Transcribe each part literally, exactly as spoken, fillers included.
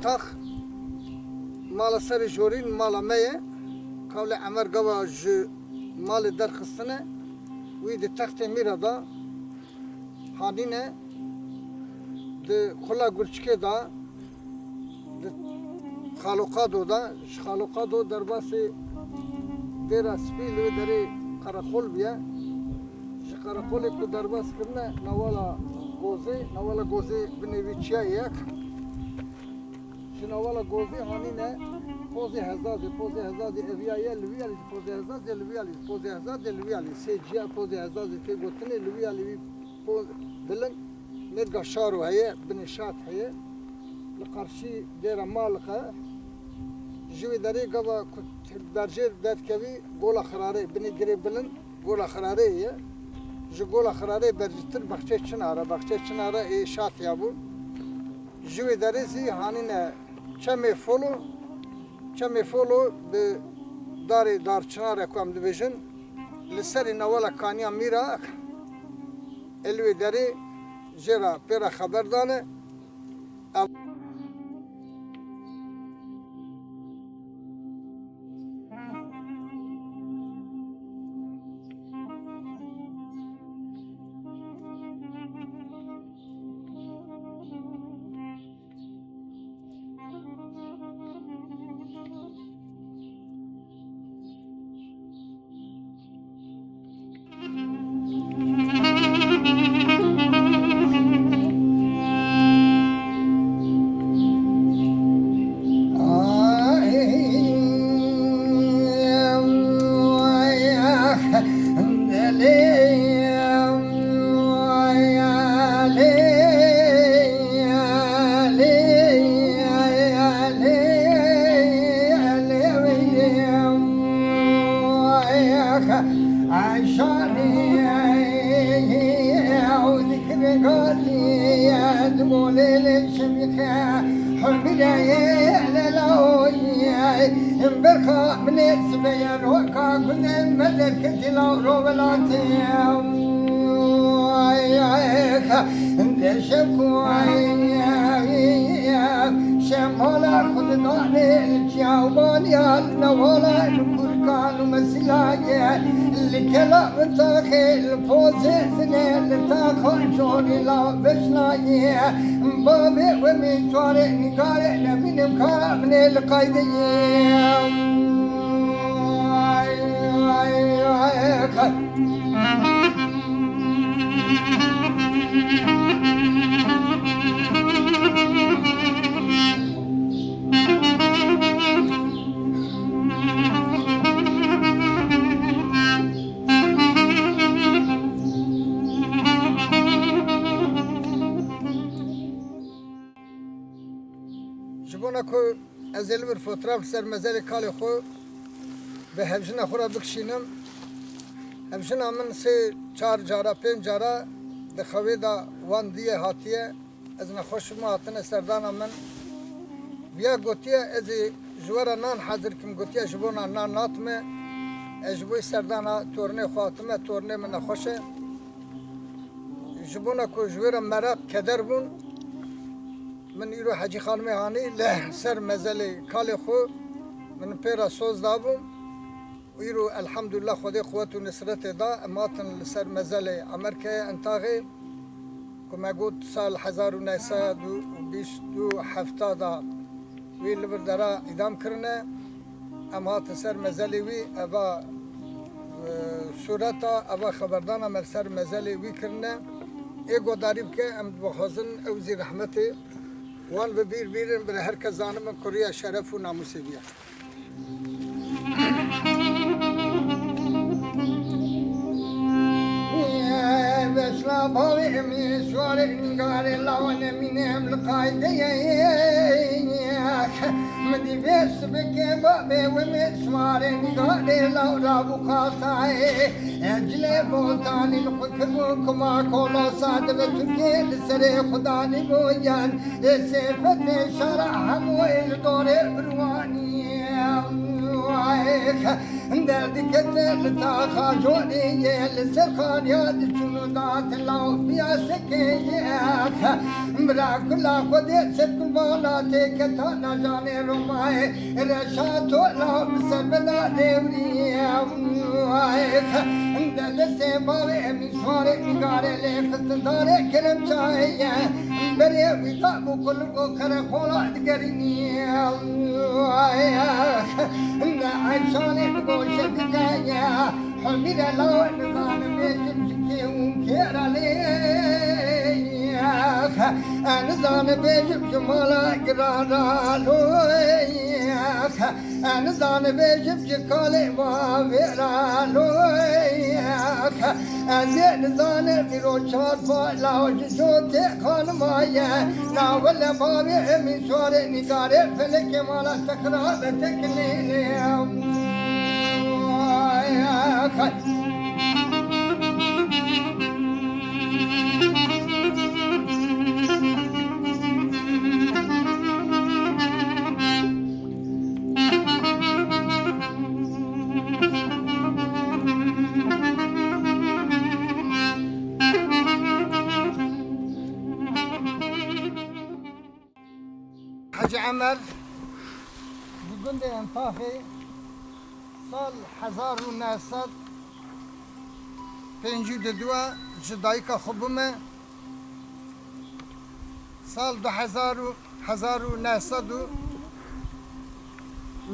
Tax mala serê jorîn mala me ye. Kawlê Emer gava ji malê derxistine. Wî di textê mîra de hanîne, di xula gurçikê de, di Xaloqado de, ji Xaloqado derbasî Dêra Spî li wê derê qereqol bûye. Ji qereqolê ku derbas kirine newala Gozê, newala Gozê binê wî çiya yek. Ji newala Gozê hanîne pozê Hezazê, pozê Hezazê eviya ye, li wî alî jî pozê Hezazê, li wî alî jî pozê Hezazê, li wî alî sê ciya pozê Hezazê tê gotinê, li wî alî wî poz bilind, mêrga Şaro heye, binê Şat heye, li qarşî Dêra Maliq e. Ji wê derê gava ku berjêr derdikevî Gola Xirarê, binê girê bilind Gola Xirarê ye. Ji Gola Xirarê berjîtir Baxçê Çinara, Baxçê Çinara ê Şat ya bû. Ji wê derê zî hanîne Çemê Folo. Çemê Folo bi darê darçinare ku em dibêjin, li serê newala Kaniya Mîra, ê li wê derê jê re pê re xeber dane. Ev Berxa min ê sibê ye roka gundê me derketî law ro welatê. Deşe ku şemala xwe didanê li çiyawbaniya li newala li kurkan û mesilayê li kela min taxê li pozê zinê li taxa jorî law beşnayê. Bavê we min çarê nîgarê nemînim kara min ê li qaydeyê. Ay, ay, ay, ay. Ji bona ku ez ê li vir fotraf li ser mezelê kalê xwe bi hevjina xwe re bikişînim. Hevjina min sê çar cara, pênc cara di xewê de wan diye hatiye. Ez nexweş bûme, hatine serdana min. Viya gotiye, ez ê ji we re nan hezir kim, gotiye, ji bona nan natime. Ez ji bo serdana tornê xwe hatime, tornê min nexweş e. Ji bona ku ji wê re meraq, keder bûn, min îro Hecî Xanimê Hanî li ser mezelê kalê xwe min pê re soz dabû. Îro elhamdulillah Xwedê quwet û nisretê da, em hatin li ser mezelê Emerkeyê Entaxê, ku me got sal hezar û neh sed û bîst û heft da wî li vir dera îdam kirine. Em hatin ser mezelê wî, eva, e, sureta, eva xeberdana me li ser mezelê wî kirine. Ê godarî bike, em dixwazin ew zî rehmetê wan bi bîr bîrin, bi her kes zanimin ku riya şeref û namûsê bûye. Vesla bavê min şwarê nîgarê lawa nemîne em li qaydeyê. Min dî vê sibikê bavê we min şwarê nîgarê law rabû qatayê. Cilê botanî li xwe kirbû kuma kola sade ve Tirkiyê li serê xwe danî bû yan. Ê sêfetê şara hemû ê li dorê birwanî. Derdikete li taxa jorê ye, li ser xaniya diçûn û datin law piyasekê ye. Bira kula Xwedê ser kurbana tê keta najanê Romayê. Reşato law bi ser bela dewrî ye. De destê bavê Emîn Suarê nîgarê lê xistin darê kerem çayê ye. Berê wî da bû kul û kerekola digerînî. Ev şanê bi goşe bikeye. Hemîre law nizanim bêjim ji kê û kê re lê. Nizanim bêjim ji mala giran ra lo. Nizanim bêjim ji kalê bavê re lo. Ez ê nizanim vîro çar pala ji cotê xanima ye. Na wele bavê Emîn Suarê nîgarê felekê mala te xirabe te kilêlê. Hecî Emer ji gundê Entaxê sal hezar û neh sed pêncî û du ji dayika xwe bûme. Sal du hezar û, hezar û neh sed û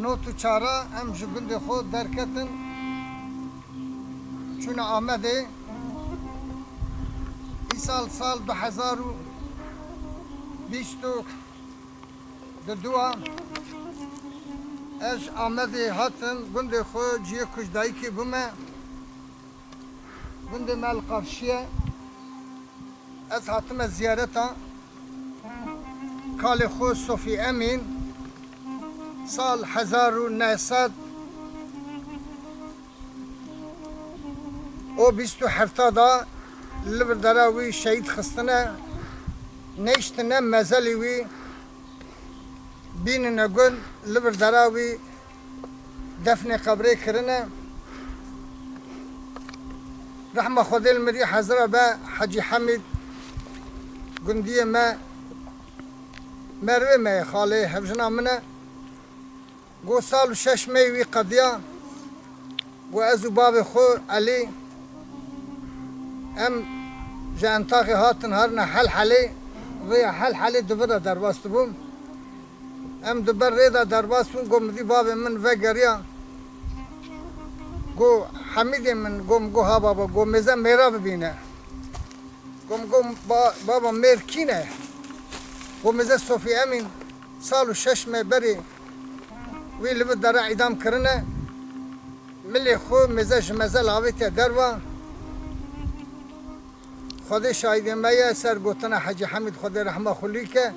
nod û çar em ji gundê xwe derketin, çûne Amedê. Îsal sal du hezar û bîst û du ez ji Amedê hatim gundê xwe, ciyê ku ji dayikê bûme. Gundê me li qarşî ye. Ez hatime ziyareta kalê xwe Sofî Emîn, sal hezar û neh sed û bîst û heft da li vir dera wî şehîd xistine, neyştine mezelî wî bînine gund, li vir dera wî defnê qebrê kirine. Rehma Xwedê li mirî hezira be Hecî Hemîd, gundiyê me, merivê me ye, xalê hevjina min e. Go sal û şeş meh wî qediya. Go ez û bavê xwe Elî, em ji Entaxê hatin herine Helhelê, rêya Helhelê di vir de derbas dibûn. Em di ber rê de derbas bûn, go min dî bavê min vegeriya. Go Hemîdê min, go min go ha baba, go mêze mêra bibîne. Go min go ba-, baba mêr kî ne? Go mêze Sofî Emîn, sal û şeş meh berê wî li vir dera îdam kirine. Milê xwe mêze ji mezel avêtiye derva. Xwedê şahidê me ye, ser gotina Hecî Hemîd Xwedê rehma xwe lî ke.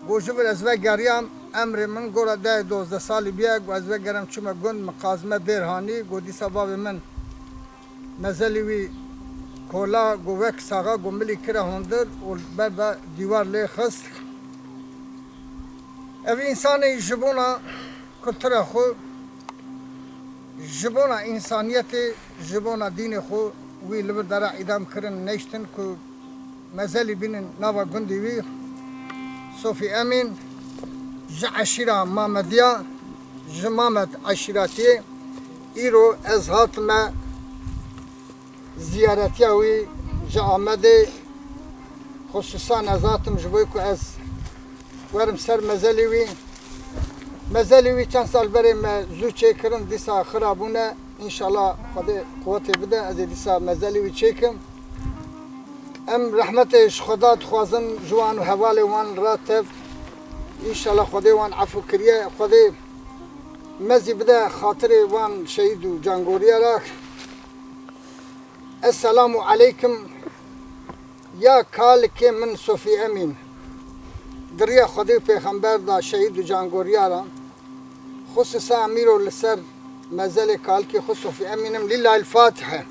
Go ji vir ez vegeriyam, emrê min gora deh dozdeh salî biye, go ez vegerim çûme gund, min qazime bêr hanî, go dîsa bavê min mezelî wî kola, go wek saxa, go milî kire hundir û ber de dîwar lê xist. Ev însanê ji bona kultura xwe, ji bona însaniyetê, ji bona dînê xwe wî li vir dera îdam kirin, neştin ku mezelî bînin nava gundê wî. Sofî Emîn ji eşîra Mamediya, ji Mamed eşîratiyê. Îro ez hatime ziyaretiya wî ji Amedê, xusûsan ez hatim ji bo ku ez werim ser mezelê wî. Mezelê wî çend sal berê me zû çêkirin, dîsa xira bûne. Înşallah Xwedê quwetê bide, ez ê dîsa mezelê wî çêkim. Em rehmetê ji Xweda dixwazin, ji wan û hevalê wan re tev. Înşallah Xwedê wan efû kiriye. Xwedê me zî bide xatirê wan şehîd û cangoriya re. Esselamu aleykum. Ya kalikê min Sofî Emîn, di riya Xwedê û Pêxember de şehîd û cangoriya re, xusûsa em îro li ser mezelê kalikê xwe Sofî Emîn im. Lîlahil Fatihe.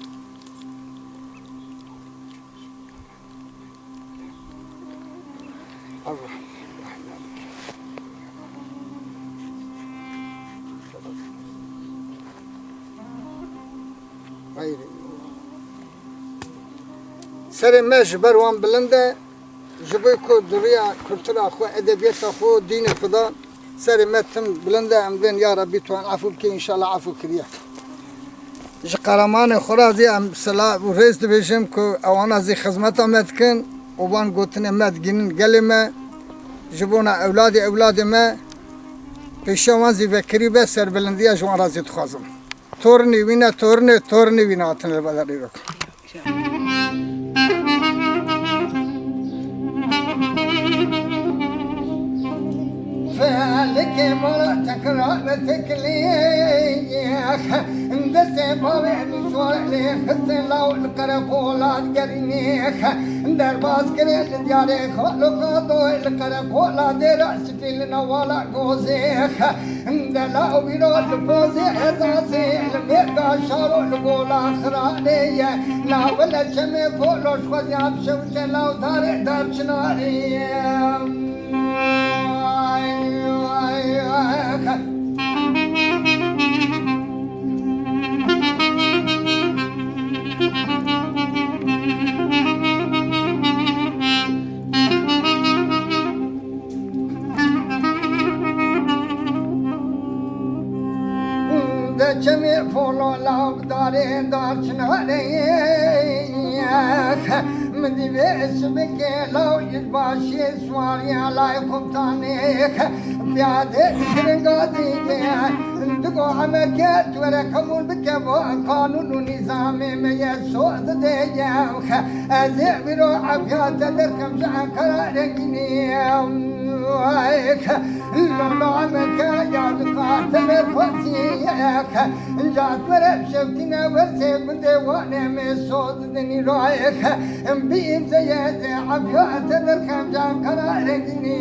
Serê me ji ber wan bilind e, ji bo ku di riya kultura xwe, edebiyata xwe, dînê xwe de serê me tim bilind e, em bên ya Rebî tu wan efû bikî, înşallah efû kiriye. Ji qeremanê xwe re zî em silav û rêz dibêjim ku ewana zî xizmeta me dikin û van gotinê me digînin gelê me, ji bona ewladê ewladê me, pêşiya wan zî vekirî be, serbilindiya ji wan re zî dixwazim. Tornê wî ne, tornê tornê wî ne hatine li bedarî rok. Felikê mala tekrar ve teklîx. Destê bavê min sual lê xistin law li qereqola gerînêx. Derbas kirin li diyarê xwe li qado li qereqola dêra spî li newala gozêx. Dela û bîro li pozê ezazê, li mêrga şaro li gola xirarê ye. Navile çemê foloş xwezya bi şewte law darê dar çinarê ye. Ay, ay, ay. De çemê folola bi darê dar çinarê. Min dî vê sibikê law yüzbaşî suwariya lay komutanê. Piyade kiringa dîde. Digo emerke tu were qebûl bike bo kanûn û nîzamê me ye soz didê ye. Ez ê wîro efya te derkem ji Ankara rengînî. Lolo me ke ya dika te me kotî. Ca tu were şewtîne wersê gundê wane me soz didinî royek. Bi îmzeye de efya te derkem ji Ankara rengînî.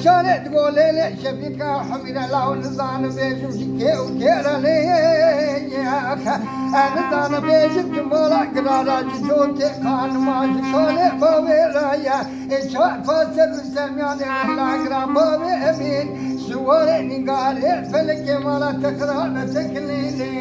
Şaret golê lê şefîka hemîre law nizan bêjim ji kê û kê re lê. Nizan bêjim ji mala girara ji cotê kanima ji kalê bavê re ye. Ê çar paser û sermiyanê lagira bavê Emîn, siwarê nîgarê felekê mala tekrar ve teklîlê.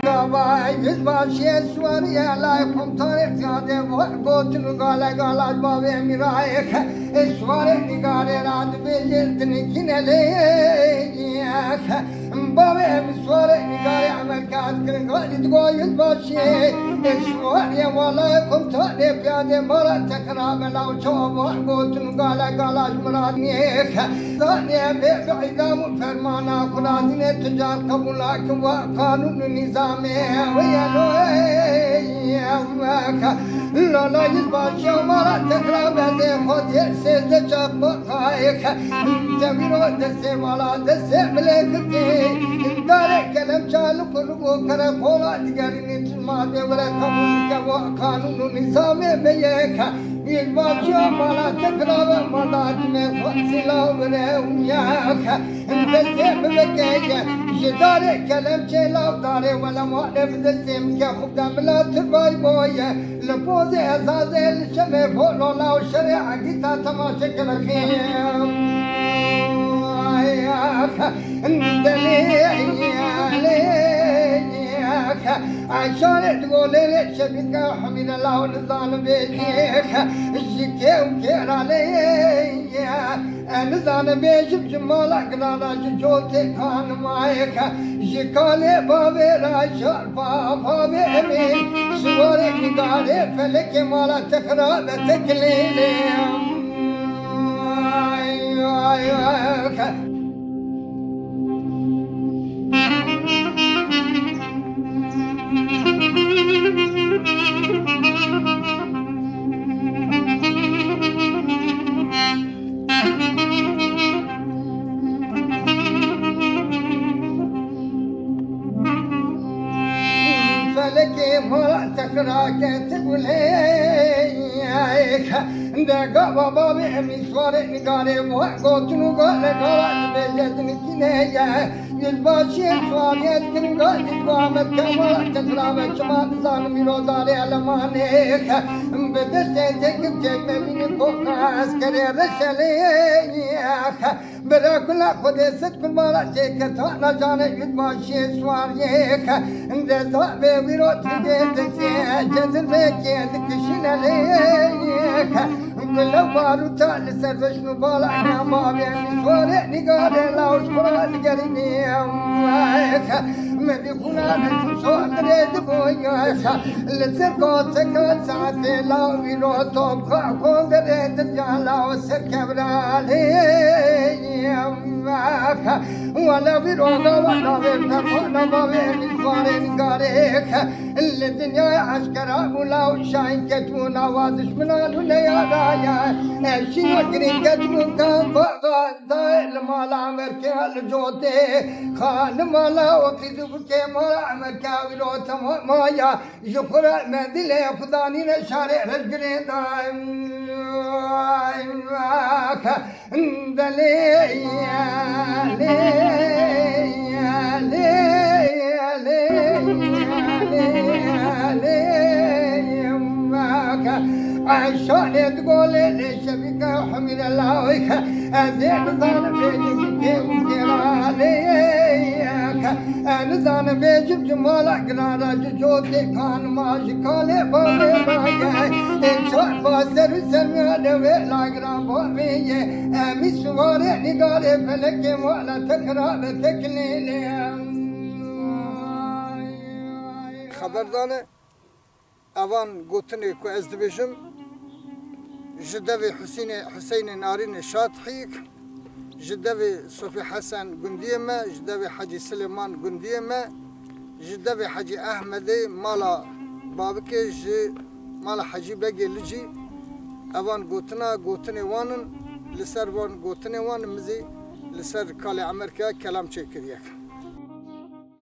Gava yüzbaşiyê suwariye lay komutanê piyade gotin gale gala bavê Emîrayê. Suwarê nîgarê ra dibêje dinikîne lê. Bavê em suwarê nîgarê emelka dikirin, galî digo yüzbaşî. Suwarê wala komutanê piyade mala tekra bela û çava gotin gala gala ji miradnêx. Zanê bê bi îdam û fermana xwe radîne tu car qebûla ki wa kanûn û nîzamê wê ye lo. Lala yüzbaşî mala tekra bezê xwe diye sêzde çak Qayek, tevîro destê mala destê milê girtê. Dare kelem çalik û li bo kerekola digerînî çima dê were qebûl ke bo kanûn û nîzamê beyek. Yüzbaşiya mala tekra ve mada dime xwe sila were û yek. Destê bibekeye ji darê kelemçê law darê welemanê bi destê min ke xwe de milatir bay boye. Li pozê ezazê li şemê bolo law şerê egîta temaşe kevexê. Delê lê. Ayşarê digolê lê şebîke hemîne law nizan bêjê. Ji kê û kê ra lê. Em nizane bêjim ji mala ginana ji cotê kanmayê ke ji kalê bavê ra şarpa bavê emê siwarê nîgarê felekê mala tekra ve teklêlê. Ay, ay, ay, ke. Ketibû lê dega baba wê em îsvarê nigarê bu gotin û gole gala dibêje dinitîne ye. Yüzbaşiyê swariyê dikin gazî bu Amerka wala tekra ve çima dizanim îro darê elemanê. Bi destê tekin têk mevînin koka eskerê reşelê. Bira kula Xwedê sed kurbana têketana canê yüzbaşiyê swariyê. Deza vê wîro tigê dizê cedir vê kê dikişîne lê. Gule barûta li ser veşn û bala ya bavê min swarê nîgarê lawş xwe digerînê. Min dî xwina min sor dirê diboye. Li ser gazeke saetê lawî ro top ka kongerê dinya law ser kevra lê. Wala wî ro gava navê fermana bavê min swarê nîgarê. Li dinyaya eşkera bû law şahin ketibû nava dişminan û neyara ye. Eşîna girîn ketibû kan bava dayê li mala Amerkê li cotê. Xanima law qîz û bikê mala Amerka wî ro temama ya. Ji xwe re mendilê xudanîne şarê rejgirê dayê. Delê, lê, lê, lê, lê, lê, Eşanê di golê lê şevîke hemîre lawike. Ez ê bizanim bêjim kê û kêra lê. Ez nizanim bêjim ji mala giran re ji cotê kanima ji kalê bavê raye. Ê çar paser û sermiya dewê la giran bavê ye. Em î siwarê nîgarê felekê wala tekra ve teklêlê. Xeberdane, evan gotinê ku ez dibêjim, ji devê Husînê, Huseynê Narînê Şatihîk, ji devê Sofî Hesen gundiyê me, ji devê Hecî Silêman gundiyê me, ji devê Hecî Ehmedê mala babikê ji mala Hecî Begê Licî, evan gotina, gotinê wan in, li ser van gotinê wan in, min zî li ser kalê Emerka kelam çêkiriye.